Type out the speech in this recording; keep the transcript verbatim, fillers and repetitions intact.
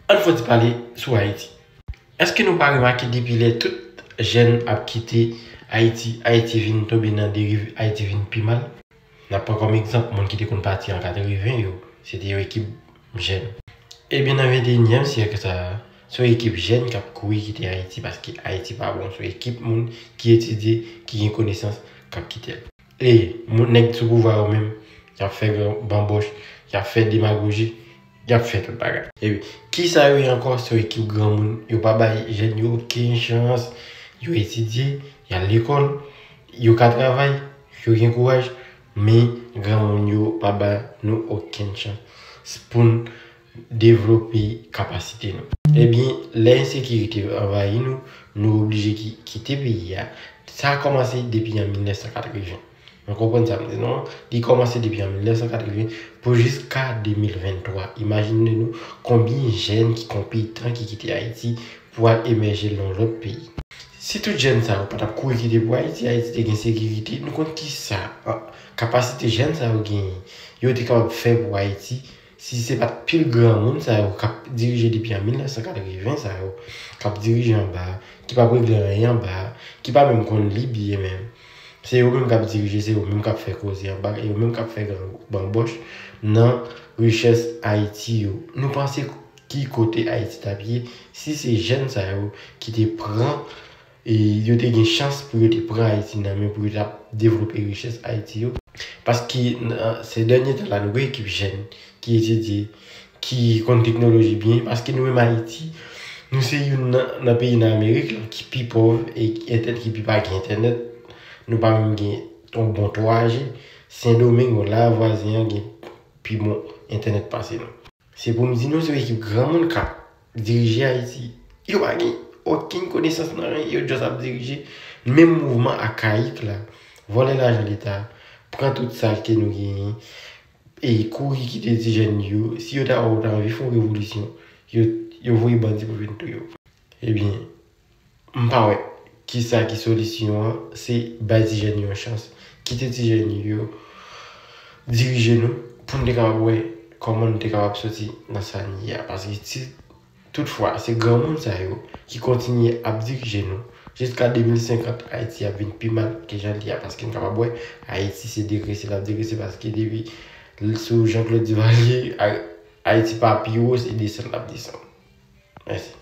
Ann fon ti pale sou Ayiti. Èske nou pa remake depi lè tout jèn ap kite Ayiti, Ayiti vin tonbe nan deriv, Ayiti vin pi mal? N ap pran kòm egzanp moun ki te konn pati an katreven yo, se te yon ekip jèn. Ebyen nan venteyinyèm syèk sa a, se yon ekip jèn k ap kouri kite Ayiti paske Ayiti pa bon, se yon ekip moun ki etidye, ki gen konesans k ap kite l. E moun nèg sou pouvwa yo menm, y ap fè gran banbòch, y ap fè demagoji, y ap fè tout bagay. Epi, kisa yo ye ankò? Se yon ekip granmoun, yo pa bay jèn yo okenn chans, yo etidye, y al lekòl, yo ka travay, yo gen kouraj, men granmoun yo pa ba nou okenn chans pou n devlope kapasite nou. Ebyen, lè ensekirite anvayi nou, nou oblije ki, kite peyi a. Sa a kòmanse depi an mil nèf san katreven. Nou konprann sa m di nou an? Li kòmanse depi an mil nèf san katreven pou jiska de mil venntwa. Imajine nou konbyen jèn ki konpetan ki kite Ayiti pou al emèje nan yon lòt peyi. Si tout jèn sa yo pa t ap kouri kite pou Ayiti, Ayiti te gen sekirite, nou konn kisa, a, kapasite jèn sa yo genyen, yo te kapab fè pou Ayiti, si se pa t pil granmoun sa yo k ap dirije depi an mil nèf san katreven sa yo, k ap dirije anba a, ki p ap regle anyen anba a, ki pa menm konn li byen menm. Se yo menm k ap dirije, se yo menm k ap fè koze anba, e yo menm k ap fè gran banbòch nan richès Ayiti yo. Nou panse ki kote Ayiti t ap ye si se jèn sa yo ki te pran, e yo te gen chans pou yo te pran Ayiti nan men pou yo t ap devlope richès Ayiti yo? Paske nan se dènye tan la, nou gen ekip jèn ki etidye, ki konn teknoloji byen, paske nou menm Ayiti, nou se youn nan, nan peyi nan Amerik la ki pi pòv e entènèt ki pi pa gen entènèt. Nou pa menm gen yon bon twa G. Sendomeng, yon la vwazen an gen pi bon entènèt pase nou. Se pou m di nou, se yon ekip granmoun k ap dirije Ayiti. Yo pa gen okenn konesans nan anyen, yo just ap dirije. Menm mouvman akayik la, vòlè lajan leta, pran tout sa ke nou genyen, e kouri kite ti jèn yo. Si yo ta wè w ta anvi fè yon revolisyon, yo, yo voye bandi pou vin touye w. Ebyen, m pa wè kisa ki solisyon an, se bay ti jèn yo yon chans. Kite ti jèn yo dirije nou pou n te kapab wè kòman n te kapab soti nan sa n ye a. Paske si toutfwa se granmoun sa yo ki kontinye ap dirije nou jiska de mil senkant, Ayiti ap vin pi mal ke jan l ye a. Paske n kapab wè Ayiti se degrese l ap degrese, paske depi sou Jean Claude Duvalier, Ay- Ayiti pa pi wo, se desann l ap desann. Mèsi.